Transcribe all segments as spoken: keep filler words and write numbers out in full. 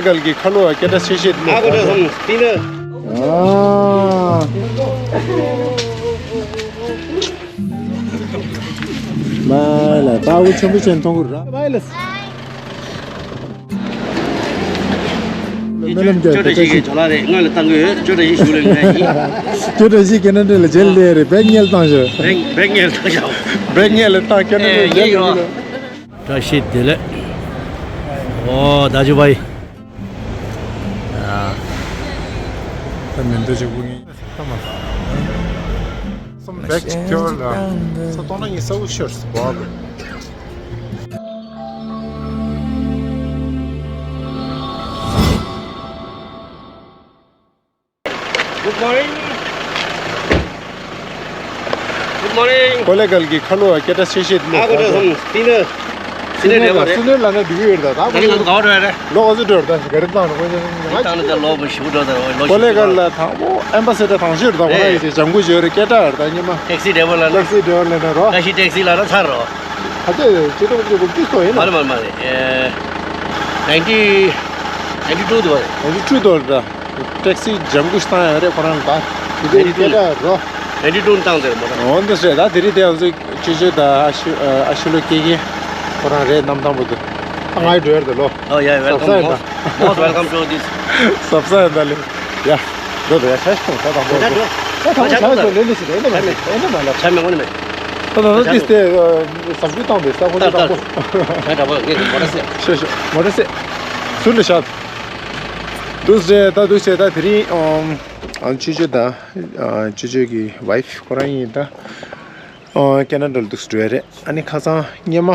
གལ་གྱི་ཁ་ལོ་སྐད་གྲགས་ཆེ་ཤོས་ནི། ཨ་ཁོ་ཚོ་སོང་སྟེང་ན། ཨ། མ་ལ་དཔའ་བོ་ཆེན་པོ་ཅན་མཐོང་གི་ར། མ་ལ། སྨོན་ལམ་རྒྱག་ཅོ་འདྲ་ཞིག་གི་ཇོ་ལགས་རེད། སྔོན་ལ་བཏང་གི་ཡོད། ཅོ་འདྲ་ཞིག་ཞུ་ལེ་ང་ཡིན། ཅོ་འདྲ་ཞིག་ཁེ་ན་ཌ་ལ་མཇལ་ལེ་རེད། བེག་ཉལ་བཏང་ཞོ། བེག་བེག་ཉལ་བཏང་ཞོ། བེག་ཉལ་བཏང་ཁེ་ན་ཌ་ལ་མཇལ་ལེ་ཡོད། བཀྲ་ཤིས་བདེ་ལེགས། ཨོ་ད་ཅུ་བའི། ད་མེ་མདའ་ཅིག་འུ་ངེ། ད་མ། སོམ་བེག་ཅིག་ཐེ་བ་ལ། ས་སྟོང་ན་ངེ་ས་འུ་ཤོར་སི་བ་ལ། Good morning. Good morning. ཀོ་ལེ་གལ་གྱི་ཁ་ལོ་སྐད་གྲགས་ཆེ་ཤོས་ནི། ཨ་ཁོ་ཚོ་སོང་སྟེང་ན། སི་ནེ་ལ་ན་སི་ནེ་ལ་ན་འགྲིག་ཡོད་ད། ད་ཁོ་ཚོ་ག་བ་འགྲོ་ཡ་རེད། ལོ་ཨ་ཟི་འགྲོ་ད་ག་རེ་བཏང་ནི་ཁོ་ཚོ་ང་ད་ནི་ད་ལོ་མི་ཞུ་འགྲོ་ད་ལོ་ཀོ་ལེ་གལ་ལ་དང་པོ་ཨེམ་པ་སི་ད་དང་ཤོས་ད་ཁོ་ར་ཡི་ཅེ་ཇང་གུ་ཇོ་རེ་སྐད་གྲགས་ད་ཉི་མ། ཊེག་སི་ཌ་རའི་བར་ལ་ན། ཊེག་སི་ཌ་རའི་བར་ལ་ན་རོ། ཀ་ཤི་ཊེག་སི་ལ་ན་ཚར་རོ། ད་དེ་ཅི་ཏོག་ཅི་གོ་ཅི་སོ་ཡིན་ན། མ་རེད་མ་རེད་མ་རེད། ཨེ། ནའིན་ཊི་ནའིན་ཊི་ཊུ་དུ་བ་རེད། ནའིན་ཊི་ཊུ་དོ་ར། ཊེག་སི་ཇང་གུ་ཤི་ཏང་ཡ་རེད་ཁོ་རང་ལ་ད། དེ་དེ་ནའིན་ཊི་ཊུ་སྐད་གྲགས་རོ། ནའིན་ཊི་ཊུ་བཏང་དེར་མོ་ད། འོ་འདི་ཟེར་ད་དེ་རིང་དེ་ང་ཚོ་ཅོ་ཅོ་དང་ཨ་ཤུ་ཨ་ཤུ་ལོ་སྐྱེ་རྒན་ཁོ་རང་རེད་གནམ་ཐང་པོ་དུ། ད་ང་ཡི་འགྲོ་ཡར་དུ་ལོ། Oh yeah, welcome. Most, most welcome to this. སབ་སབ་ཡ་ད་ལེ། ཡ། འགྲོ་དུ་ཡ་ཆ་ཤོང་ད་དང་པོ་འགྲོ། ད་དང་པོ་ཆ་ཤོང་ལེ་ལེ་ཞིག་རེད་ནི་མ་རེད་ནི་མ་ལ་ཆ་མེད་ངོ་ནི་མེད། ད་དང་པོ་ཏིས་དེ་ཟམ་ཆུ་བཏང་པའི་ས་ཁོ་ཚོ་དང་པོ། ཆ་དང་པོ་ངས་མོ་ཊ་སེ། ཤོ་ཤོ་མོ་ཊ་སེ། ཟུར་ལ་བཞག་འདུག་ཟེར་ད་འདུག་ཟེར་ད་དེ་རིང་ཨ་ཅོ་ཅོ་དང་ཅོ་ཅོ་གི་ཝའིཕ་ཁོ་རང་ཡིན་ད། ཨ་ཁེ་ན་ཌ་ལ་འདུག་སེ་འགྲོ་ཡ་རེད། ཨ་ནི་ཁ་སང་སྔོན་མ་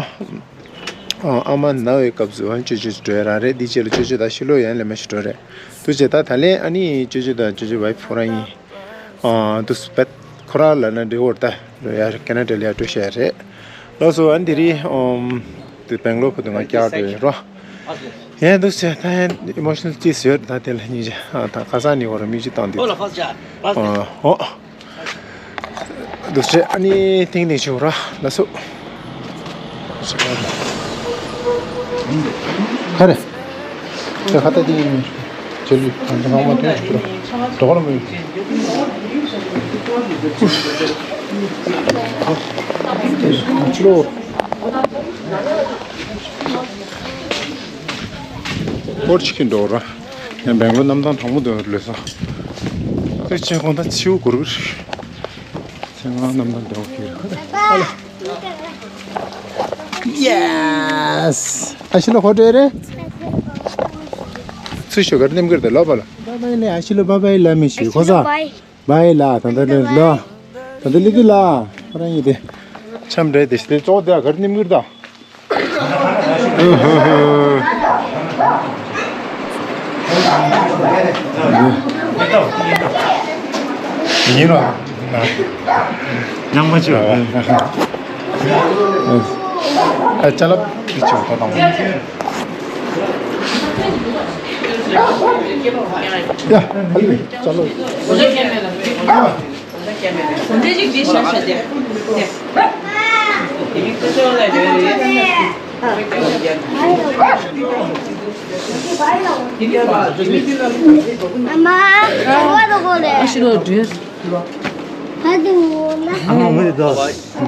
ཨ་མ་ན་བའི་སྐབས་སུ་ཨ་ཅོ་ཅོ་འགྲོ་ཡ་རང་རེད། འདི་རྗེས་ལ་ཅོ་ཅོ་དང་ཤི་ལོ་ཡན་ལས་མ་ཞིག་འགྲོ་རེད། འདུག་ཟེར་ད་ད་ལན་ཨ་ནི་ཅོ་ཅོ་དང་ཅོ་ཅོ་ཝའིཕ་ཁོ་རང་ཡིན། ཨ་འདུག་སེ་བེད་ཁོ་རང་ལ་ན་འདྲི་བོར་ད་ཡ་ཁེ་ན་ཌ་ལ་ཡ་འགྲོ་ཤ་ཡ་རེད། ལགས་སོ་ཨ་ནི་དེ་རིང་ཨམ་དེ་བེང་ལོར་བར་དུ་ང་བསྐྱར་འགྲོ་ཡིན་རོ། ཡང་འདུག་ཟེར་ད་ཡང་ཨི་མོ་ཤི་ནལ་ཅིག་ཟེར་ད་དེ་ལ་སྙིང་རྗེ་ཨ་ད་ཁ་སང་ནི་འོ་ར་མི་གཅིག་བཏང་འདུག་ཨོ། འདུག་སེ་ཨ་ནི་ཐེངས་ཐེངས་ཤོག་ར་ལ་སོ། ཧ་རེ། ཁ་ཁ་ཏ་ཏི་ཇེ་ལི་ཁ་ཁ་མ་ཐོན་ཤོག་ར། དོ་ཁ་ལ་མི་ཅི་ལོ། ཧོར་ཆི་ཁིན་འགྲོ་ར། ཡང་བེང་ལོར་གནམ་ཐང་དྲང་མོ་འདོན་ར་ལོས་སོ། དེ་ཆེ་གོང་ད་ཆིའུ་གུར་གུར། ཆེ་གོང་གནམ་ཐང་འདོན་གི་ར། ཡེས། ཨ་ཤི་ལ་ཧོ་ཏྲེ་རེ། ཚུ་ཤོ་གར་ནེམ་གར་དེ་ལོ་པ་ལ། བ་བའི་ལེ་ཨ་ཤི་ལ་བ་བའི་ལ་མི་ཤི་ཁོ་ས། བའི་ལ་ད་ད་ལེ་ལ། ད་ད་ལེ་དུ་ལ། ཁོ་རང་ཡིན་དེ། ཆམ་འདྲེ་དེ་ཤི་དེ་ཙོག་དེ་གར་ནེམ་གར་ད། ཡིན་རོགས། ཉང་མ་ཅི་བ། ཨ་ཅ་ལག་དེ་ཅི་བ་ད་དང་། ཡ་ཨ་ལི་ཅ་ལག།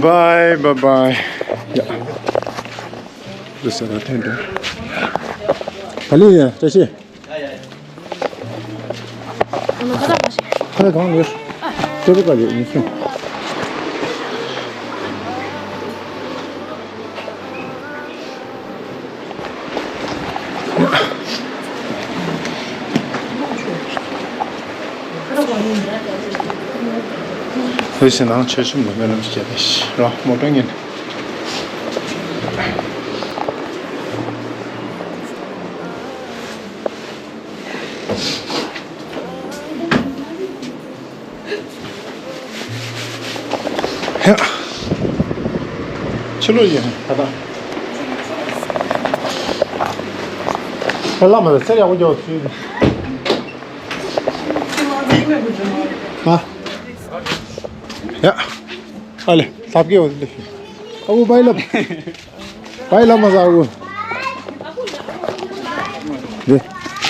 Bye, bye, bye. ཡ། འདུག་སེ་ད་ཐོན་འགྲོ། ད་ལི་ཡ་བཀྲ་ཤིས། ཁ་ལག་གང་ཡོད། ཅོ་ཅོ་ག་ཡོད་ཡིན་སོང་། ལྷོད་ཞེ་ནང་ཆོས་ཞུམ་ལ་སྨོན་ལམ་བྱས་ཏེ་རོ་མོ་ཊ་ངན། ཧེ། ཕྱི་ལོགས་ཡིན་ད་ལྟ། ཧེ་བླ་མ་ལ་གསེར་ཡག་པོ་རྒྱག་ཚུལ། ཨ། ཡ། ཨ་ལེ། ལྷབ་ཀྱི་འོ་ལེ། ཨ་བུ་བའི་ལབ། བའི་ལབ་མ་ཟ་བུ། ལེ།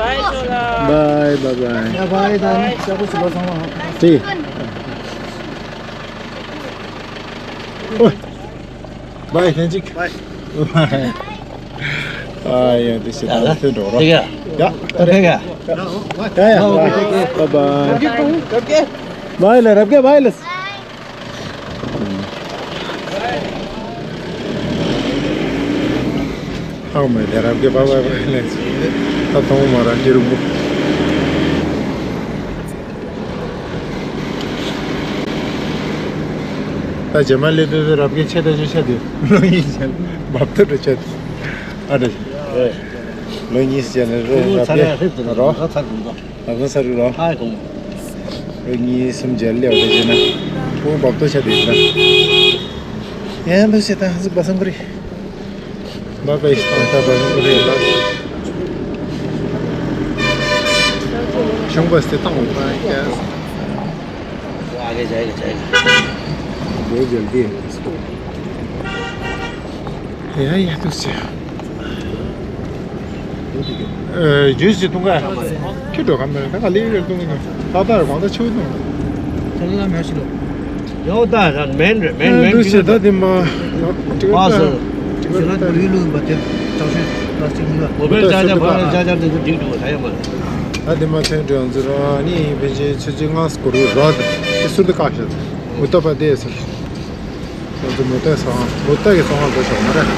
Bye, bye, bye. Bye, bye, bye. ཏེ། ཨོ། བའི་ལྷན་ཅིག་བའི། ཨ་ཡ་དེ་ཤེས་ད་ཐོན་འགྲོ་རོགས། ཡ། ཡ། ཡ་ཡ། བའི་བའི། བའི་ལ་རབ་རྒྱས་བའི་ལ། ཨའོ་མེ་དེ་རབ་རྒྱས་བའི་བའི་བའི་ལ། ད་ཐོང་མ་ར་ཅི་རུ་འབུ། ད་རྗེས་མ་སླེབས་དུས་རབ་རྒྱས་ཆེ་ད་ཆེ་ཆེ་དེ་ལོ་གཉིས་ཆེ་བབ་ཐུབ་རུ་ཆེ་དེ་ཨ་ད་ལོ་གཉིས་ཆེ་ནས་རོ་རབ་རྒྱས་རོ་ལག་ས་རུ་རོ་ལོ་གཉིས་གསུམ་རྗེས་སླེབས་ད་ཆེ་ན་ཁོང་བབ་ཐུབ་ཆེ་དེ་ཡིན་ན་ཡང་འདུག་ཆེ་ད་ཧ་ཟིག་བ་སང་གི་རེད། Bye bye, Santa Barbara. ཤོང་པ་སྟེ་བཏང་བ་ཡ། ཨ་གེ་ཇའི་གེ་ཇའི་གེ། बहुत जल्दी है इसको। ཡ་ཡ་ཏུ་སེ། ཨ་ཇུས་ཅི་འཐུང་ག་ཁྱི་འགྲོ་ག་མེད་ད་ག་ལེ་རེ་འཐུང་གི་ནི་ཏག་ཏག་རེ་གང་ད་ཆུ་འཐུང་། ཁྱི་ལ་མེད་ཤི་ལོ། ཡོ་ད་ད་མེན་རེད་མེན་མེན་ཏུ་ཅི་སེ་ད་དེ་མ་ཏི་ཀ་ཏི་ད་ཏི་ཀ་ཏི་ད་ལུས་ལུས་པ་དེ་ཅང་ཤེས་པ་སི་ཊིག་ནི་ལ་མོ་བེལ་ཅར་ཇར་བང་ལ་ཅར་ཇར་དེ་ཚོ་འགྲིག་འགྲོ་ད་ཡོད་མ་རེད། ད་དེ་མ་ཚན་འགྲོ་ཡང་ཚོ་རང་ནི་ཕན་ཆད་ཆུ་ཚོད་ལྔ་སྐོར་རུ་རག་དེ་སུར་དུ་བཀག་ཤག་མུ་ཏོ་པ་དེ་ཟེར། ང་ཚོ་མུ་ཏོ་སོང་མུ་ཏོ་གི་སོང་བ་འགྲོ་ཤག་མ་རེད།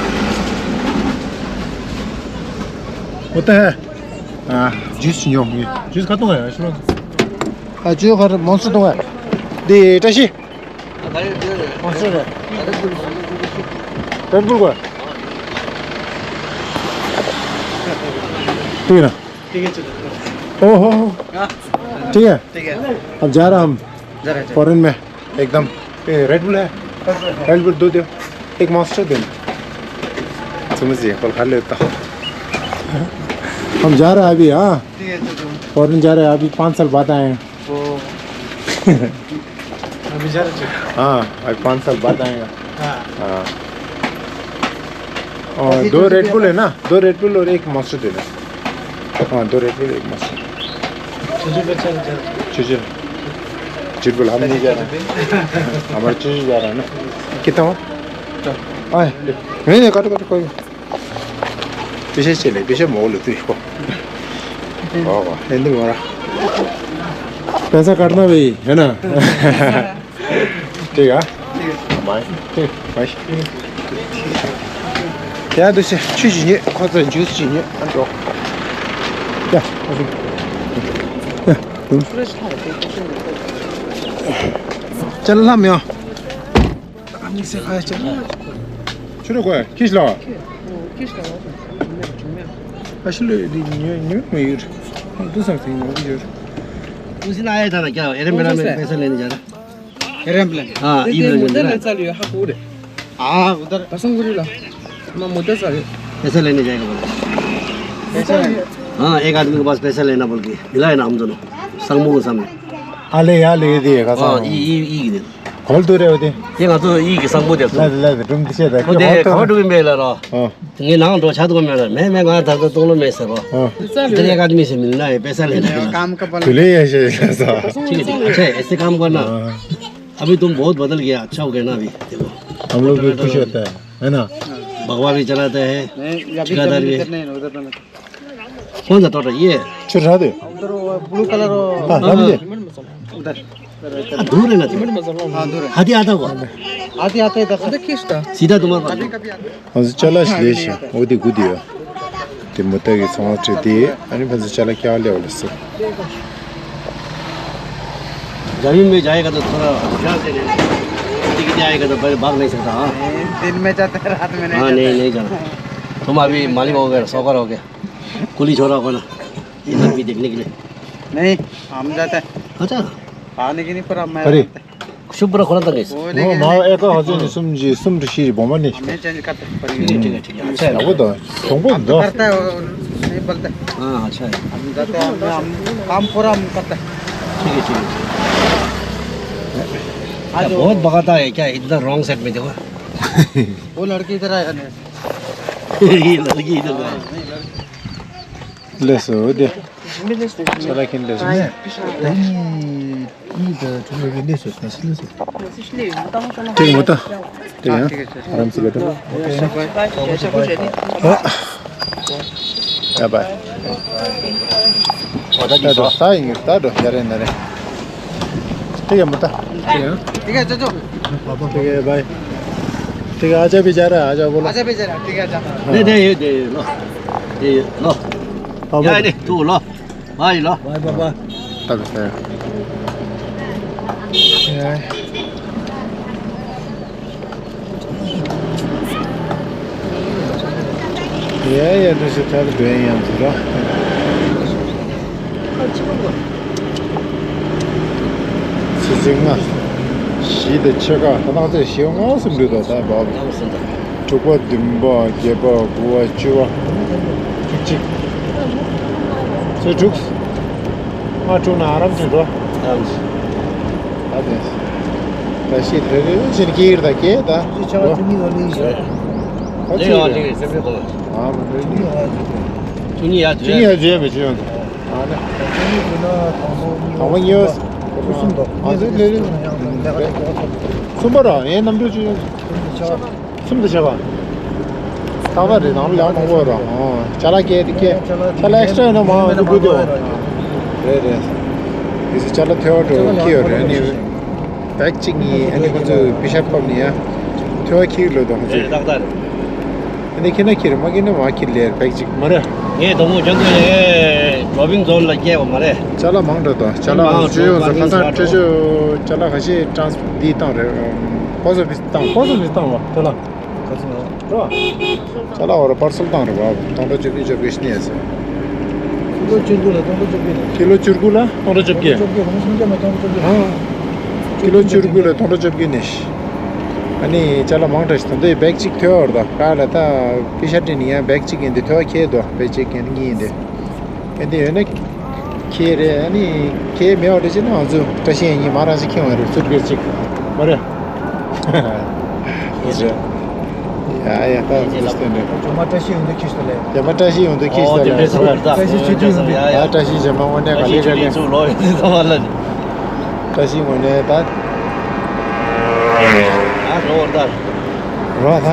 མུ་ཏོ་ཧེ། ཨ། ཇུས་ཉོ་ངེས། ཇུས་ཁ་བཏུང་ཡ་ཤི་རོ། ཨ་ཇུས་ཁ་རེ་མོན་སི་བཏུང་ཡ། འདི་བཀྲ་ཤིས། མོན་སི་རེད། རེད་བུལ་གོ། ठीक है ना? ठीक है, चलो। ओहो। हाँ। ठीक है। ठीक है। अब जा रहा हम। जा रहे हैं, जा रहे हैं। फॉरेन में। एकदम। ए, रेड बुल है? रेड बुल दो दो। एक मॉन्स्टर दे। समझिए, कल खा लेता। हम जा रहे हैं अभी, हाँ। ठीक है, चलो। फॉरेन जा रहे हैं, अभी पाँच साल बाद आए हैं। ओ। अभी जा रहे हैं। हाँ, अभी पाँच साल बाद आएगा। हाँ। हाँ। और दो रेड बुल है ना, दो रेड बुल और एक मॉन्स्टर दे दो। हाँ, दो रेड बुल, एक मॉन्स्टर। चुजु बच्चा बच्चा। चुजु। रेड बुल हम नहीं जा रहा। हमारा चुजु जा रहा है ना। कितना हो? आए। नहीं, नहीं, काटो, काटो, कोई। पीछे चले, पीछे मोड़ लेते हैं इसको। वाह, वाह, हिंदी मारा। पैसा काटना भाई, है ना? ठीक है? ठीक है। बाय। ठीक, बाय। क्या तो से, ཆུ་ཞིག་ཉོས། ཁོ་ཚོ་ཇུས་ཞིག་ཉོས། ཨ་འགྲོ། ཡ། ཡ། ཅལ་ལམ་ཡོ། ཨ་མི་སེ་ཁ་ཅལ། ཆུ་རུ་གོ་ཁྱི་ཤི་ལ། ཁྱི་ཤི་ལ། ཨ་ཤི་ལོ་འདི་ཉོས་ཉོས་མ་ཡོད། འདུག་སང་ཐེངས་མང་པོ་ཡོད། उसी ने आया था ना क्या? एरम बेरा में पैसा लेने जा रहा। एरम प्लेन। हाँ, ये इधर वाला मुद्दा जो है। ले चलियो, हाँ, पूरे। हाँ, उधर। पसंद करी ला। मैं मुद्दा चलियो। पैसा लेने जाएगा बोले। पैसा लेने। हाँ, एक आदमी के पास पैसा लेना बोल के। मिला है ना हम दोनों। संगमू के सामने। अले यार, ले दिए का हाँ, सामान। ई, ई, ई, ई। खोल तो रहे होते। ये ना तो ई के संगमू दे तो। ले, ले, ले, तुम किसे दे? वो दे, खोल तो। खबर भी मिला रहा। हाँ। ངའི་ནང་འགྲོ་ཆ་འདུག་མེད་ལ། མེད་མེད། ང་ད་ལྟ་སྟོང་ལོ་མེད་ཟེར་རོ། ཨ། इधर एक आदमी से मिलना है, पैसा लेना है। काम का पल। དེ་ལས་ཡ་ཤེས་ཤེས་ས། ठीक है, ठीक है। अच्छा है, ऐसे काम करना। हाँ। अभी तुम बहुत बदल गया, अच्छा हो गया ना अभी। देखो। हम लोग भी खुश होता है, है ना? भगवा भी चलाता है, नहीं, अभी ठेकेदार जमीन भी। इधर नहीं है, उधर नहीं। कौन सा टोटो? ये? ཆུ་རག་དེ། उधर वो ब्लू कलर वो। हाँ, हाँ, रख दे। उधर। हाँ, दूर है ना तुम? हाँ, दूर है। हाथी आता होगा? हाथी आता है इधर से। सीधा तुम्हारे पास। कभी कभी आता है। ང་ཚོ་ཅ་ལག་ཞིག་ལས་ཤིང་འོ་དེ་དགུ་དེ་ཡོད། དེ་མུ་ཏག་གི་ཚོང་བ་སྤྲད་དེ་ཨ་ནི་ང་ཚོ་ཅ་ལག་སྐྱ་བ་ལས་བ་ལ་སོ། जमीन में जाएगा तो थोड़ा होशियार से लेना। कितने आएगा तो भाग नहीं सकता। हाँ। दिन में जाते हैं, रात में नहीं। हाँ, नहीं, नहीं जाना। तुम अभी मालिक हो गए, साहूकार हो गए। कुली छोरा को ना, ये सब भी देखने के लिए। नहीं, हम जाते हैं। अच्छा। खाने की नहीं, पर हम अरे। शुभ्र खोला था कैसे? वो ང་ཨེ་ཀ་ཧ་ཅང་གསུམ་གྱི་གསུམ་དུ་ཤེས་སྦོམ་མ་ནི། हमें चेंज करते हैं। ठीक है, ठीक है, ठीक है। अच्छा है। वो तो तुमको हम तो दो। करता है, वो नहीं बोलते। हाँ, अच्छा है। हम जाते हैं, हम, हम काम पूरा हम करते हैं। ठीक है, ठीक है। आज क्या बहुत बगाता है क्या? इतना रॉन्ग साइड में देखो। वो लड़की इधर आया नहीं। ये लड़की इधर आया। हाँ, नहीं, लड़की। ལས་སོ་དེ། ཅ་ལག་ཁྱེར་ལས་སོ་ནས། ད་ནི་གཉིས་དང་དྲུག་ལས་སོ་ནས་ལས་སོ་ནས་ལས་སོ། དེ་མོ་ད། དེ་ཡང་ཨ་རམ་སི་ག་ད། ཨ། ཡ་བའི། ད་འགྲོ་ད་ཡིན་ད་འགྲོ་ཡ་རེ་ན་རེ། དེ་ཡང་མོ་ད། དེ་ཡང་། དེ་ག་ཅོ་ཅོ། དེ་ག་བའི། དེ་ག་ཨ་ཅག་པི་ཇ་ར་ཨ་ཅག་པོ་ལ། ཨ་ཅག་པི་ཇ་ར་དེ་ག་ཅག་པོ། དེ་དེ་ཡོད་དེ་ཡོད་ལོ། དེ་ཡོད་ལོ། ཡ་ནི་ཐུག་ལོ། ཨ་ཡི་ལོ། ཝའི་པ་པ། ད་ག་ས་ཡ། ཡ་ཡ་འདུ་ཤེས་ཐར་དོན་ཡང་དུ་ར། ཚེས་ལྔ། བཞི་དང་ཕྱེད་ཀ་ད་ནང་ཚེས་བཞི་ལྔ་སུམ་འདུག་ད་ད་བབ། དྲུག་པ་བདུན་པ་བརྒྱད་པ་དགུ་པ་བཅུ་པ། གཅིག་ཚེས་དྲུག་ལྔ་དྲུག་ན་ཨ་རམ་ཅིག་འགྲོ། ཨ་དེ། ད་ཤི་རེ་རེ་བཞིན་སྐྱེ་ཡིར་ད་སྐྱེ་ད། ཅི་ཆ་བ་ཅི་མི་ལ་ལི་ཡིན་ཞོ། ད་ཅི་ཡོད་རེད་སེམས་པའི་གོ། ཨ་མ་རེད་ཅི་ཡོད་ཅི་ཡོད་ཅི་ཡོད་ཅི་ཡོད་མི་ཅི་ཡོད། ཨ་ནི། ཅི་མི་ཟེར་ན་དང་པོ་གཉིས་པ་གསུམ་པ། ཨ་མ་གཉིས་པ། གསུམ་པ། ང་ཚོའི་ལས་རིམ་གསུམ་པ་ར་ཡན་ནམ་གྲུ་ཅི་ཡོད། གསུམ་དུ་ཆ་བ། ལྟ་བ་རེད་དང་ལ་མང་པོ་ར། ཅ་ལག་སྐྱེལ་དེ་སྐྱེལ། ཅ་ལག་ཨེག་སི་ཊྲ་ཡིན་ན་མང་པོ་དགོས་འདུག་རེད་རེད། དེ་ཚོ་ཅ་ལག་ཐོལ་པ་འགྲོ་ཁྱི་ཡོད་རེད་ནི། བེག་གཅིག་གཉིས་ཨ་ནི་ཁོ་ཚོས་པི་ཤ་ཕབ་ནི་ཡ། ཐོལ་པ་ཁྱི་ལོ་དང་ཁོ་ཚོས། རེད་ཏག་ཏག་རེད། ཨ་ནི་ཁྱི་ན་ཁྱི་རེད་མ་ཁྱི་ན་མ་ཁྱི་ལེར་བེག་གཅིག་མ་རེད། ངས་དང་པོ་ཁྱོད་ཚོ་ཡ་ཌོ་པིང་ཛོན་ལ་སྐྱེལ་བ་མ་རེད། ཅ་ལག་མང་དྲགས་དང་ཅ་ལག་སྤྱོད་ཡོང་ས་ཁ་སང་སྤྲོད་ཆོག་ཅ་ལག་ཁ་ཤས་ཀྲང་སི་འདི་བཏང་རེད། པོ་སི་ཨོ་ཕི་སི་བཏང་པོ་སི་ཨོ་ཕི་སི་བཏང་བ་དེ་ལ། ག་ཚོད་ཡོང་། རོ། ཅ་ལག་འོ་ར་པར་སེལ་བཏང་རེད་བ། སྟོང་ཕྲག་བཅུ་བདུན་བཅོ་བརྒྱད་ནས་ཟེར། ཀི་ལོ་བཅུ་དགུ་ལ་སྟོང་ཕྲག་བཅོ་བརྒྱད་ནས། ཀི་ལོ་བཅུ་དགུ་ལ་སྟོང་ཕྲག་བཅོ་བརྒྱད། བཅོ་བརྒྱད་ཧོང་སུང་ཅ་མ་སྟོང་ཕྲག་བཅོ་བརྒྱད། ཨང་། ཀི་ལོ་བཅུ་དགུ་ལ་སྟོང་ཕྲག་བཅོ་བརྒྱད་ནས། ཨ་ནི་ཅ་ལག་མང་དྲགས་ཤིག་ད་འདི་བེག་གཅིག་ཐོལ་པ་རེད་ད། ག་ལ་ད་པི་ཤ་སྤྲད་ནི་ཡང་བེག་གཅིག་ཡིན་འདི་ཐོལ་པ་ཁྱེར་འདུག་བེག་གཅིག་ཡིན་གཉིས་ཡིན་འདི། ཨ་འདི་ཡོད་ན། ཁྱེད་རེད་ཨ་ནི། ཁྱེད་མེད་པ་འདྲ་ཅིག་ན་ང་ཚོ་བཀྲ་ཤིས་ཡིན་མ་རང་ཞིག་ཁྱེར་བ་རེད་སུཊ་ཀེས་ཅིག་མ་རེད། ཡ་ཡ་ད་འདི་སྟོན་རེད། ཇོ་མ་བཀྲ་ཤིས་ཡོང་དུས་ཁྱེར་སོང་ལེ། ཇོ་མ་བཀྲ་ཤིས་ཡོང་དུས་ཁྱེར་སོང་ལེ། ཨོ་དེ་འདྲ་སོང་ད། བཀྲ་ཤིས་ཆོས་སྐྱིད་ཡོང་དུས། ཡ་ཡ་བཀྲ་ཤིས་ཇོ་མ་དངོས་གནས་ག་ལེ་ག་ལེ། ཚུར་ལོག་ཡོང་དུས་ཚང་མ་ལ། བཀྲ་ཤིས་དངོས་གནས་ད། ཨ་རོ་ད། རོ་ད།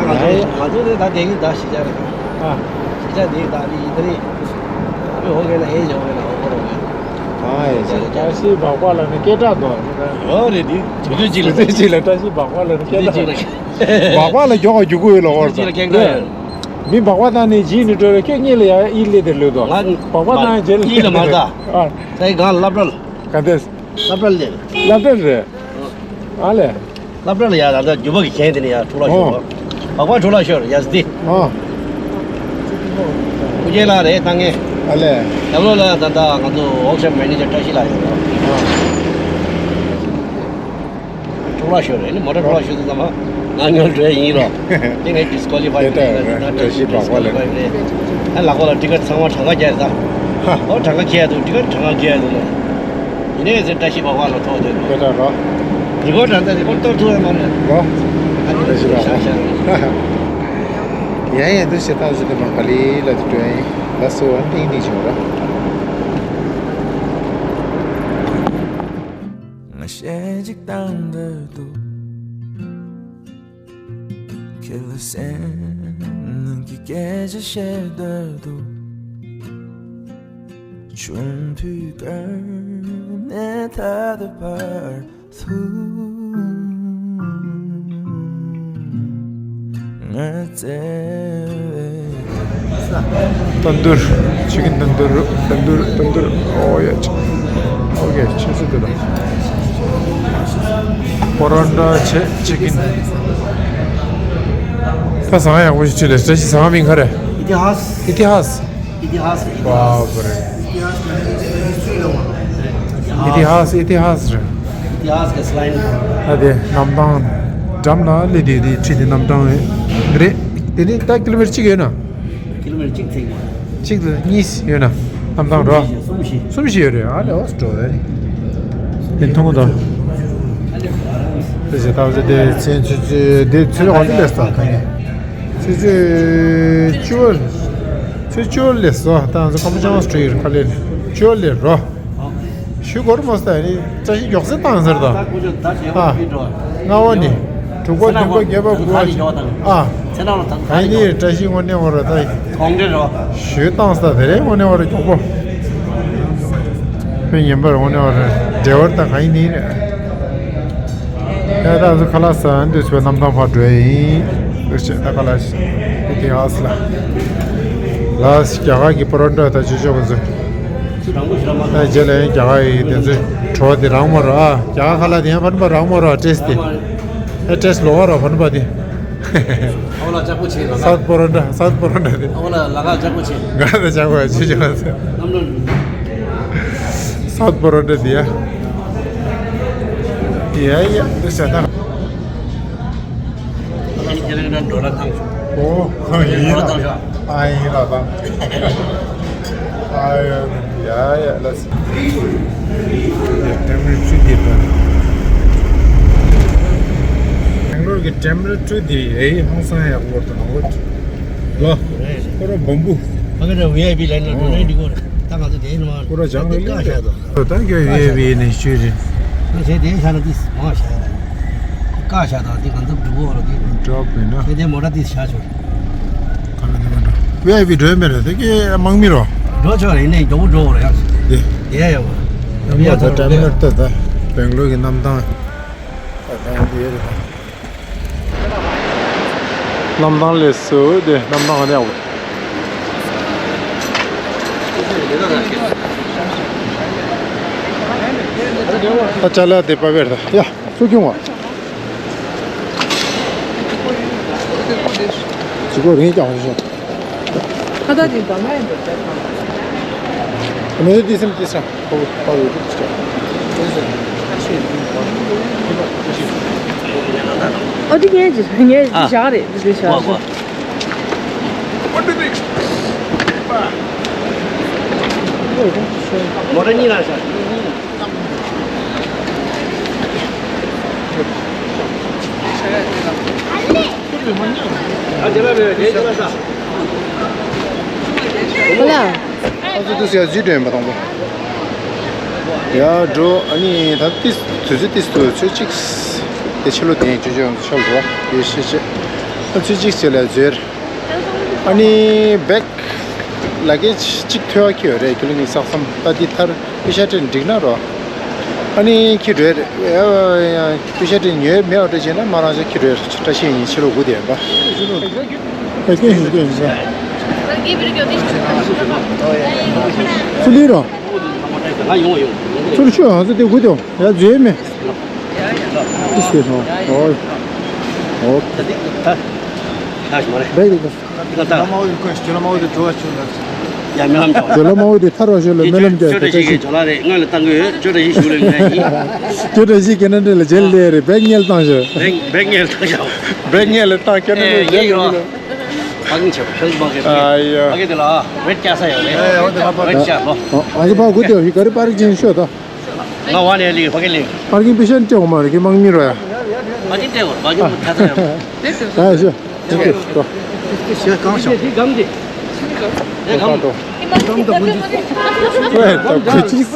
ང་ཚོ་ང་ཚོ་ནི་ད་དེང་གི་ད་ཤི་ཆ་རེད། ཨ། ཤི་ཆ་དེ་ད་ནི་ཡིན་ད་ནི། ཨ་ཧོ་གེ་ན་ཨེ་ཡོ་གེ་ན་ཧོ་གོ་རོ་གེ། ཨ་ཨེ་ཆ་རེད། བཀྲ་ཤིས་སྦག་སྦག་ལ་ནི་སྐད་གྲགས་འདུག་ཡོད་རེད་དེ་དུས་ཚོད་གཅིག་ལ། དུས་ཚོད་གཅིག་ལ་བཀྲ་ཤིས་སྦག་སྦག་ལ་ནི་སྐད་གྲགས། སྦག་སྦག་ལ་མགྱོགས་པ་རྒྱུག་གི་ཡོད་ལ་ཧོར་ད། མི་སྦག་སྦག་བཏང་ནས་རྗེས་ནས་འགྲོ་བའི་ཁྱོད་གཉིས་ལ་ཡ་ཨི་ལེ་དེ་ལོས་དོ། ང་སྦག་སྦག་བཏང་རྗེས་ལ་གཉིས་ལ་མ་ད། ཨ། ད་ཡི་གང་ལབ་ར་ལ། ག་འདྲས། སློབ་གྲྭ་ལ་སློབ་གྲྭ་རེད། ཨ་ལས། སློབ་གྲྭ་ལ་ཡ་ད་ལྟ་རྒྱུ་བ་གི་གྱེན་དེ་ནས་ཡ་འཕྲོ་བརླག་ཤོར་བ། བག་པ་འཕྲོ་བརླག་ཤོར་ཡ་སི་ཏི། ཨོ། ཀུ་ཅེ་ལགས་རེད་ད་ངས། ཨ་ལས། ཡ་ལོ་ལ་ད་ལྟ་ང་ཚོ་ཝོག་ཤོབ་མེ་ནེ་ཇར་བཀྲ་ཤིས་ལགས་ཡོད་རེད། ཨོ། འཕྲོ་བརླག་ཤོར་རེད་ནི་མོ་ཊ་འཕྲོ་བརླག་ཤོར་དུས་ཙམ་པ་ང་ཉོ་འགྲོ་ཡ་ཡིན་རོ། དེ་ངས་ཌིས་ཀོ་ལི་ཕའི་རེད་ད་བཀྲ་ཤིས་བག་པ་ལ་རེད། ཨ་ལག་པ་ལ་ཊི་ཀེ་ཊི་ཚང་མ་གྲངས་ཀ་བརྒྱབ་རེད་ད། ཧ། ཨོ་གྲངས་ཀ་ཁྱེར་ཡ་འདུག་ཊི་ཀེ་ཊི་གྲངས་ཀ་ཁྱེར་ཡ་འདུག་ལ། ཡིན་ནའི་ཟེར་བཀྲ་ཤིས་བག་པ་ལ་ཐོག་དེ་དགོས་ད་རོ། འདི་གོ་དྲན་ད་འདི་གོ་གཏོར་ཐུབ་ཡ་མ་རེད། རོ། ཨ་ནི་བཀྲ་ཤིས་བག་པ། ཤ་ཤ་རེད། ཡ་ཡ་འདུ་ཤེས་ཐག་ཞུ་དེ་མ་ག་ལི་ལ་དུ་འགྲོ་ཡ་ཡིན། ལ་སོ་ཨ་ཏིང་ནི་བྱུང་ར། ང་ཞེ་གཅིག་བཏང་འདོད་འདུག་ཁྱེད་ལ་སེམས་ནང་གི་སྐད་ཆ་བཤད་འདོད་འདུག་ཆུང་དུས་ཀ་ནས་ད་ལྟ་བར་དུ་ང་བཙལ་བའི། ཏན་ཏུར། ཅི་ཀིན་ཏན་ཏུར། ཏན་ཏུར། ཏན་ཏུར། ཨོ་ཡ་ཅི། ཨོ་ཀེ། ཆུ་ཚོད་དེ་དང་། པོ་རོ་ཊ་བྱས་ཅི་ཀིན། ད་ཟ་ཁང་ཡག་པོ་ཞིག་ཅིག་ལས། བཀྲ་ཤིས་ཟ་ཁང་མིང་ག་རེ། ཨི་ཏི་ཧཱས། ཨི་ཏི་ཧཱས། ཨི་ཏི་ཧཱས། ཨི་ཏི་ཧཱས། བ་པ་རེད། ཨི་ཏི་ཧཱས་ཀྱི་ཧི་སི་ཊི་རི་ལ་ཨི་ཏི་ཧཱས། ཨི་ཏི་ཧཱས་རེད། ཨི་ཏི་ཧཱས་ཀྱི་སི་ལའིན། ཨ་དེ་གནམ་ཐང་འགྲམ་ལ་སླེབས་དེ་དེ་ཁྲིད་དེ་གནམ་ཐང་རེད། དེ་ནི་ད་ཀི་ལོ་མི་ཊར་གཅིག་ཡོད་ན། ཀི་ལོ་མི་ཊར་གཅིག་ཙམ། གཅིག་ལ་གཉིས་ཡོད་ན། གནམ་ཐང་རོ། གསུམ་བཞི། གསུམ་བཞི་ཡོད་རེད། ཨ་ལེ་ཨོ་སི་ཀྲོ་རེད། དེ་མཐོང་གི་འདུག་དེ་བྱས་ད་བྱས་དེ་ཚན་ཆུ་ཚོད་དེ་ཚོད་འོང་དེ་ལས་ད་ད་ངས་ཆུ་ཚོད་བཅུ་པ། ཚེ་ཅོ་ལེ་སོ་ཏང་ཚོ་ཀམ་ཅང་སི་ཊི་རི་ཁ་ལེ་ཅོ་ལེ་རོ། ཞུ་གོར་མོ་སྟ་ནི་བཀྲ་ཤིས་མགྱོགས་སེ་བཏང་ཟེར་དང་། ཨ། ལྔ་བ་ནི། དྲུག་པ་བདུན་པ་བརྒྱད་པ་དགུ་བ་ཅིག་ཨ། ག་ནི་བཀྲ་ཤིས་དངོས་གནས་བ་ར་ད། ཞུ་བཏང་སྟ་དེ་རེད་དངོས་གནས་བ་ར་མགྱོགས་པོ། ཕན་ཡིན་པར་དངོས་གནས་བ་ར་འབྲེལ་བར་ད་ག་ཡིན་ནི་རེད། ཡ་ད་ཚོ་ཁ་ལག་ཟ་འདོད་ཚོའི་གནམ་ཐང་ཕར་འགྲོ་ཡིན། ཨོ་ཤེ་ད་ཁ་ལག་ཤི་དེ་ཨ་སི་ལ། ལ་རྒྱ་གར་གྱི་པོ་རོ་ཊ་ད་ཅི་ཅོག་གི་ཚོ། ད་རྗེས་ལ་ཡང་རྒྱ་གར་ཡི་དེ་ཚོའི་བྲོ་བ་དེ་རང་མ་རོ་ཨ། རྒྱ་གར་ཁ་ལག་དེ་ཡང་ཕན་པ་རང་མ་རོ་ཨ་ཏྲེས་དེ། ཨ་ཏྲེས་ལོ་བ་རོ་ཕན་པ་དེ། ཨོ་ལ་ལྕགས་པོ་ཆེ་ལ་ལ། སའུཐ་པོ་རོ་ཊ་སའུཐ་པོ་རོ་ཊ་དེ། ཨོ་ལ་ལ་ག་ལྕགས་པོ་ཆེ། ག་ད་ལྕགས་པོ་ཆེ་ཆེ་བ་ཚོ། གནམ་ལོ། སའུཐ་པོ་རོ་ཊ་དེ་ཡ། ཡ་ཡ་འདི་ཟེར་ད། ཨ་ནི་ཁྱེད་རང་གི་འགྲོ་ལ་ཐང་ཆོག་ཨོ་ཡིན་འགྲོ་ལ་ལ། ཐང་ཆོག་ཨ་ཡིན་ལ་ཐང་། ཨ་ཡ་ཡ་ཡ་ལ་སི། ཡ་ཏེམ་རི་ཆུ་དེ་ད། སྦེང་ལོར་གྱི་ཏེམ་རི་ཆུ་དེ་ཨེ་ཧང་སང་ཡག་པོ་དང་ལོ། ལོ། ཁོ་ར་བམ་བུ། ཕ་གི་ར་ཝི་ཨའི་པི་ལ་ན་འགྲོ་ནས་འགྲིག་གོ་ར། ད་ང་ཚོ་དེ་ནི་མ། ཁོ་ར་ཇང་ལ་ཡོད་རེད། ད་ཁྱོད་ཝི་ཨའི་པི་ནས་ཤོད་རེད། ང་ཚོ་དེ་ཤ་ན་ཏིས་མ་ཤ་ཡ་ད། ཀ་ཤ་དང་དེ་གང་ཐུབ་འགྲོ་གོ་ར་དེ། འགྲོ་བས་ན། ཁྱོད་དེ་མོ་ཊ་ཏིས་ཤ་ཆོ། ག་ལ་དེ་མ་འགྲོ། ཝི་ཨའི་པི་འགྲོ་ཡ་མེད་རེད་དེ་གི་དམག་མི་རོ། འགྲོ་ཆོག་རེད་ནས་མགྱོགས་པོ་འགྲོ་གོ་ར་ཡ། དེ། དེ་ཡ་ཡ་བ། ཡ་ད་ཏེམ་རི་ད་ད་སྦེང་ལོར་གི་གནམ་ཐང་། ད་ད་དེ་རེད་ད། གནམ་ཐང་ལས་སུ་དེ་གནམ་ཐང་ཨ་ནི་ཡག་པོ། ཨ་ཅ་ལག་དེ་པ་བེར་ད་ཡ་སུ་ཁྱུང་བ། ཇི་གོ་རིང་ཀྱང་ཞོ། ཁ་ད་དེ་ད་མ་ཡིན་པ་ཅག་ཐང་། མེད་དེ་སེམས་དེ་ས། ཨ་དེ་ངས་ཅི་ངས་ཅི་བཞག་རེད་དེ་བཞག་རེད། མོ་ཊ་གཉིས་ལ་བཞག་ཨ་དེ་ལ་མེད་དེ་དེ་ལ་ས། ཨ་ཙི་ཏུ་སི་ཡ་ཟི་དྲན་པ་དང་པོ། ཡ་འགྲོ་ཨ་ནི་ད་ཏིས་དུས་ཚོད་ཏིས་དུ་ཚོད་གཅིག་དེ་ཕྱི་ལོ་དེ་ཆུ་ཆུ་ཆོག་འགྲོ་དེ་ཤེས་ཤེས། ཨ་ཚོད་གཅིག་བྱས་ལ་འཛོལ། ཨ་ནི་བེག་ལ་ཀེ་ཇི་གཅིག་ཐོལ་བ་ཁྱེར་ཡོད་རེད་ཁྱོད་ལ་ངའི་ས་མཚམས་ད་འདི་ཐར་པེ་ཤ་སྤྲད་འགྲིག་ན་རོ། ཨ་ནི་ཁྱི་འགྲོ་རེད། པེ་ཤ་སྤྲད་ཉོས་མེད་པ་འདྲ་བྱས་ན་མ་རང་ཅག་ཁྱི་འགྲོ་རེད་བཀྲ་ཤིས་ཡིན་ཕྱི་ལོ་དགུ་དེ་ཡིན་པ། ཨེ་སྐད་ཤིག་སྐད་ཤིག་ཚུ་ལི་རོ། ཚུར་ཤོད་ཨ་ཚུ་དེ་དགུ་དེ་ཡ་བཟོས་མེད། ཨིས་དེ་སོང་། ཨོ། ཨོ། ད་ད་ད་ཞུ་མ་རེད། བེག་དེ་ད་ད། ཇོ་ལ་མ་འོ་དེ་ཐར་བ་ཞོལ་ལ་སྨོན་ལམ་རྒྱག་དེ་ལྟ་ཞིག་ཇོ་ལ་མ་འོ་དེ་ཐར་བ་ཞོལ་ལ་སྨོན་ལམ་རྒྱག་དེ་ལྟ་ཞིག་ཇོ་ལ་རེད་སྔོན་ལ་བཏང་གི་ཡོད་ཇོ་བཀྲ་ཤིས་ཞུ་ལེ་ངས་ཡིན། ཇོ་བཀྲ་ཤིས་ཁེ་ན་ཌ་ལ་ཇེལ་ལེ་རེད་བེག་ཉལ་བཏང་ཞོལ། བེག་བེག་ཉལ་བཏང་ཞོག་བེག་ཉལ་ལ་བཏང་ཁེ་ན་ཌ་ལ་ཇེལ་ལེ་ཡིན། ཕ་གིན་ཆབ་ཕྱོགས་མ་གི་ཨ་ཡ། ཕ་གི་དེ་ལ་ཝེད་ཀྱ་ས་ཡོད་རེད། ཝེད་ཀྱ་ལོ། ཨ་ཟི་ཕ་གུ་དེ་ཧི་ཀ་རི་པར་ཀིང་ཤོད་དོ། ང་བ་ནས་ལི་ཕ་གི་ལི། པར་ཀིང་པེ་ཤན་སྤྲད་འོང་མ་རེད་ཁྱེད་དམག་མི་རོ་ཡ། པར་ཀིང་སྤྲད་འོང་པར་ཀིང་ཁ་ཚ་ཡ། ད་ཤོད། ཤོད་ཤོད་ཤོད། ཤོད་གང་ཤོད། འདི་གམ་འདི། འདི་གམ། ད་ད་ཁོ་ཅིག་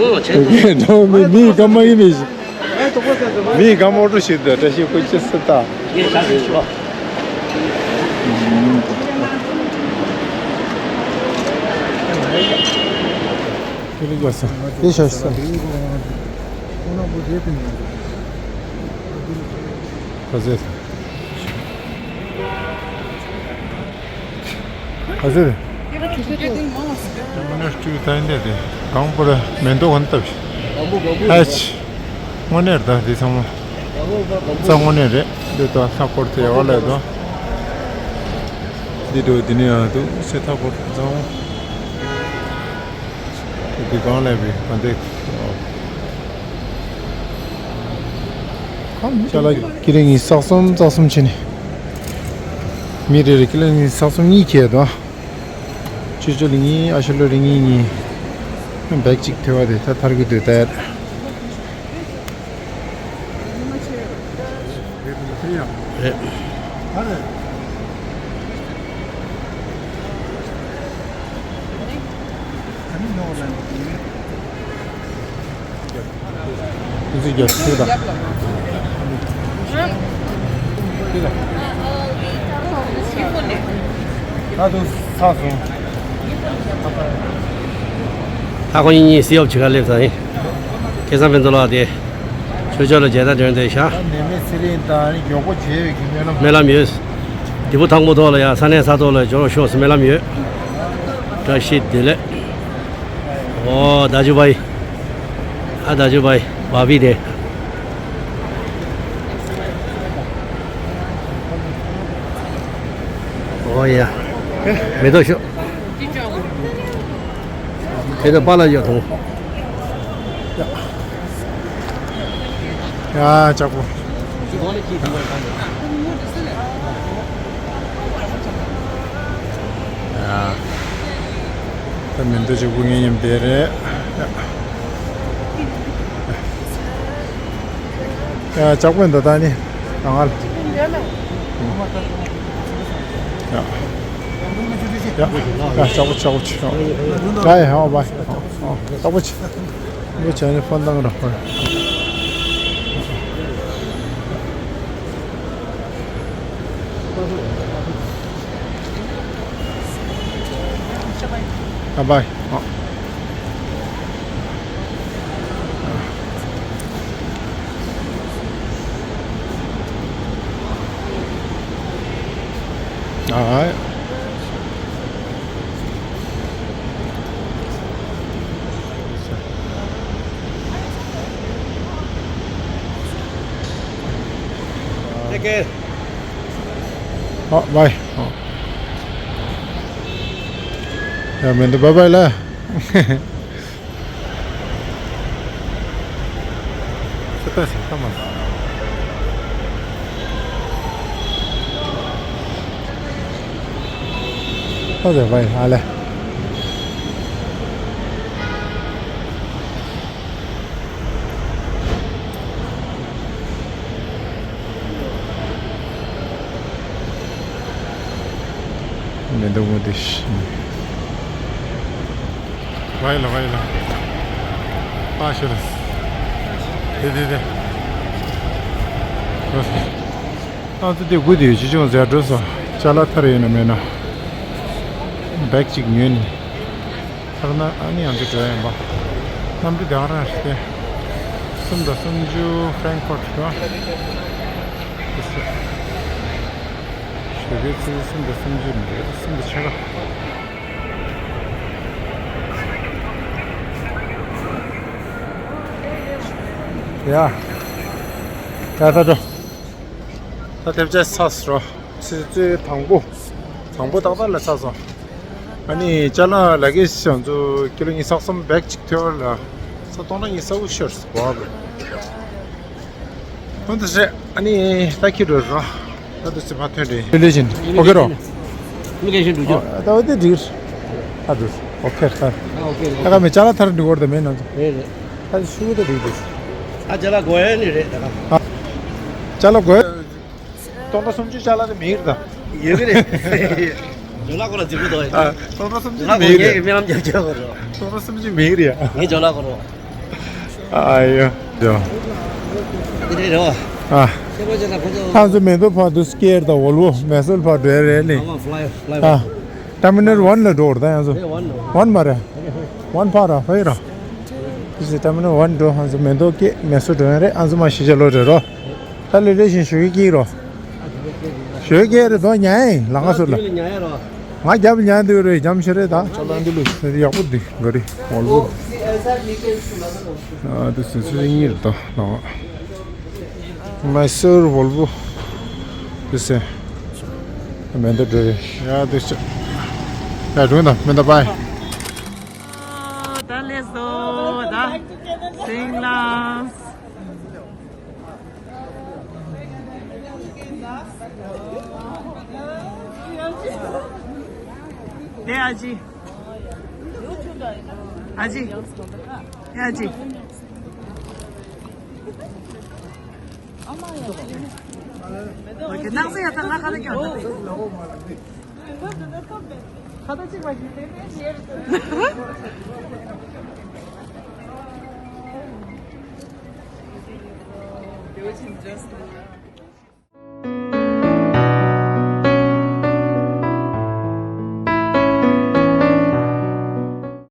ཨོ་ཆེ། ད་མི་མི་གམ་མ་ཡིན་མི་ཞིག་མི་གམ་ཨོ་ཏོ་ཞིག་ད་བཀྲ་ཤིས་ཁོ་ཅི་སི་ད། ངས་ཆ་ཞིག་ཞུ། ཁྱེད་ལ་དགོས་ས། དེ་ཤོད་ས། ཁ་ཟེར། ཁ་ཟེར། དངོས་གནས་སྤྲུལ་ཐ་ཡིན་དེ་དེ་གང་པོ་ར་མེ་ཏོག་གང་བཏབ་ཤིག་ཨ་ཆི། དངོས་གནས་རེད་ད་དེ་ཚང་མ། རྩ་དངོས་གནས་རེད་འདི་ད་ལྷག་པར་དུ་ཡ་བ་ལ་ད། འདི་འགྲོ་འདི་ནས་ཡང་འདུག་སེ་ལྷག་པར་དུ་ཚང་མ། དེ་གང་ལས་པའི་ག་འདེགས། ཅ་ལག་ཀི་རིང་ངི་ས་གསུམ་ས་གསུམ་ཕྱིན་ནས། མི་རེ་རེ་ཀི་རིང་ངི་ས་གསུམ་གཉིས་ཁྱེར་དོ། ཅུ་ཅུ་ལི་གཉིས་ཨ་ཤུ་ལོ་རི་གཉིས་གཉིས། བེག་གཅིག་ཐོལ་བ་དེ་ད་ཐར་གི་འདུག་ད། རེད། ཨུ་ཚུགས་རྒྱབ་ཤུགས་དང་། ད་དུང་ཚར་སོང་། ད་ཁོ་གཉིས་གཉིས་སི་ཡོབ་བྱེད་ག་སླེབས་ཙང་ཡིན། ཁེ་སང་ཕན་ཚུན་ལ་དེ། ཆོས་ཕྱོགས་ལ་མཇལ་དར་སྒྲོན་ཏེ་བཞག་ནས་མེད་ཚེ་རིང་དང་མགྱོགས་པོ་བྱེད་ཡོད་ཀྱི་སྨོན་ལམ། སྨོན་ལམ་ཡོད། དེ་བུ་ཐང་པོ་ཐོག་ལ་ཡ་ས་གནས་ས་ཐོག་ལ་འབྱོར་ཤོག་སྨོན་ལམ་ཡོད། བཀྲ་ཤིས་བདེ་ལེགས། ཨོ་ད་ཇུ་བའི། ཨ་ད་ཇུ་བའི། བ་བི་དེ། ཨོ་ཡ། མེ་ཏོག་ཤོག་དེ་ཚོ་པཱ་ལགས་ཡོད་དང་། ཡ་ལྕགས་པོ། ཡ། ད་མེ་ཏོག་གཅིག་པུ་ངའི་མཉམ་དེ་རེད། ཡ་ལྕགས་པོ་འདི་ད་ནི་གང་ལ། ཡ། ཡ། ཡ་ལྕགས་པོ་ལྕགས་པོ་ཆེ། ཡ་ཡ་ཧོ་བའི། ལྕགས་པོ་ཆེ། མོ་བྱས་ནས་ཕོན་བཏང་རོགས། ཨ་བའི། ཨ། Take care. ཨ་བའི། ཡ་མེ་ཏོག་བའི་བའི་ལ། ཁྱེད་ལྟ་ཞིག་ལྟ་མ་སོང་། ཨོ་ཟེར་བའི་ཨ་ལེ། མེ་ཏོག་མུ་ཏིག་བའི་ལ་བའི་ལ། ཨ་ཤི་རེད། དེ་དེ་དེ། ཨ་ཙི་དེ་དགུ་དེ་ཡོད་ཅི་ཅུང་ཟེར་འགྲོ་སོང་། ཅ་ལག་ཐར་ཡོད་ན་མེད་ན། བེག་གཅིག་ཉོས་ནས། ཐར་ན་ཨ་ནི་ཡང་ཚོ་འགྲོ་ཡིན་པ། གནམ་གྲུ་དེ་ག་རང་རེད་དེ། གསུམ་དང་སུམ་ཅུ་ཧྥ་རན་ཁོ་ཊི་རེད། ཞོགས་ཀའི་ཚེས་གསུམ་དང་སུམ་ཅུ་མི་རེད། གསུམ་དང་ཕྱེད་ཀ། ཡ། ད་ད་འགྲོ། ད་དེབ་ཆ་ཚར་སོང་། ཆུ་ཚོད་དང་པོ། དང་པོ་ཏག་ཏག་ལ་ཚར་སོང་། ཨ་ནི་ཅ་ལག་ལ་གེ་ཞིག་ང་ཚོ་ཀི་ལོ་ཉི་ཤུ་རྩ་གསུམ་བེག་གཅིག་ཐོན་ལ། ས་སྟོང་ན་ཉི་ཤུ་རྩ་དགུ་ཤོར་སོང་བ། ཧོན་དུ་ཟེར། ཨ་ནི་ད་ཁྱི་འགྲོ་རོགས། ད་དུ་ཚེ་མ་ཐོན་རེད། ཨོ་ཁེ་རོ། ཨོ་ཁེ་ཤིན་འགྲོ་རྒྱུ། ཨ་ད་འོ་དེ་འགྲིག་ཨ་འགྲོ། ཨོ་ཁེ་ད། ཨ་ཨོ་ཁེ་རེད། ད་ག་མེད་ཅ་ལག་ཐར་འགྲོ་གི་རེད་ད་མེད་ན། རེད་རེད། ད་ཤུ་གུ་ད་འགྲིག་འགྲིག་ཨ་ཅ་ལག་དགོས་ཡ་ནི་རེད་ད་ག་ཨ། ཅ་ལག་དགོས། སྟོང་ཕྲག་སུམ་ཅུ་ཅ་ལག་དེ་མི་ཡིན་ད། ཡོད་གི་རེད། ཇོ་ལགས་ཁོ་ལ་རྫིག་པོ་འདུག་ཨ། སྟོང་ཕྲག་སུམ་ཅུ་མི་ཡིན་རེད། སྨོན་ལམ་རྒྱབ་རྒྱབ་གོ་རོ། སྟོང་ཕྲག་སུམ་ཅུ་མི་ཡིན་རེད། ངའི་ཇོ་ལགས་ཁོ་རོ། ཨ་ཡོ། ཇོ། འདི་རེད་རོ། ཨ། ཁྱེད་པོ་ཅེ་ན་ཁོ་ཚོ། ང་ཚོ་མེ་ཏོག་ཕར་དུ་སྐྱེལ་དང་བོལ་བོ་མེ་སོལ་ཕར་འགྲོ་ཡ་རེད་ནི། ཨ་ཕ་ལའི་ཕ་ལའི་ཨ། ཊར་མི་ནལ་ཝན་ལ་འགྲོ་ར་ད་ང་ཚོ། ཝན་མ་རེད། ཝན་ཕར་ར་ཕའི་ར། དེ་ཚོ་ཊར་མི་ནལ་ཝན་འགྲོ། ང་ཚོ་མེ་ཏོག་སྐྱེལ་མེ་སོལ་འགྲོ་ཡ་རེད། ང་ཚོ་མ་གཞིས་ཆགས་ལོག་འགྲོ་རོ། ད་ལེ་ལེ་བཞིན་ཞོགས་ཀས་སྐྱེལ་རོ། ཞོགས་ཀས་རེད་དོ་ཉལ་ཡིན་ལ་ང་ཚོ་ལ། ང་རྒྱབ་ཉལ་འདུག་རེད་རྒྱམ་ཤ་རེད་ད། ཅ་ལག་འདི་ལུགས་ཡག་པོ་འདུག་ག་རེ་བོལ་བོ། ཨ་དེ་ཚོ་ཚོ་གཉིས་རེད་དོ་ལ། མེ་སོལ་བོལ་བོ། དེ་ཚོ་མེ་ཏོག་འགྲོ་རེད། ཡ་དེ་ཚོ་ཡ་སྒྲུང་དང་མེ་ཏོག་པའི། ད་ལེ་སོ་ད་སིང་ལ། དེ་ཨ་ཅི། ཨ་ཅི། དེ་ཨ་ཅི། ཨོ་ཁེ། ནགས་ཚལ་ཡ་ཐང་ང་ཁ་ལ་ཀྱང་། ཁ་ད་ཅིག་བ་ཞིག་དེ་ནས་ཉེར། Очень интересно.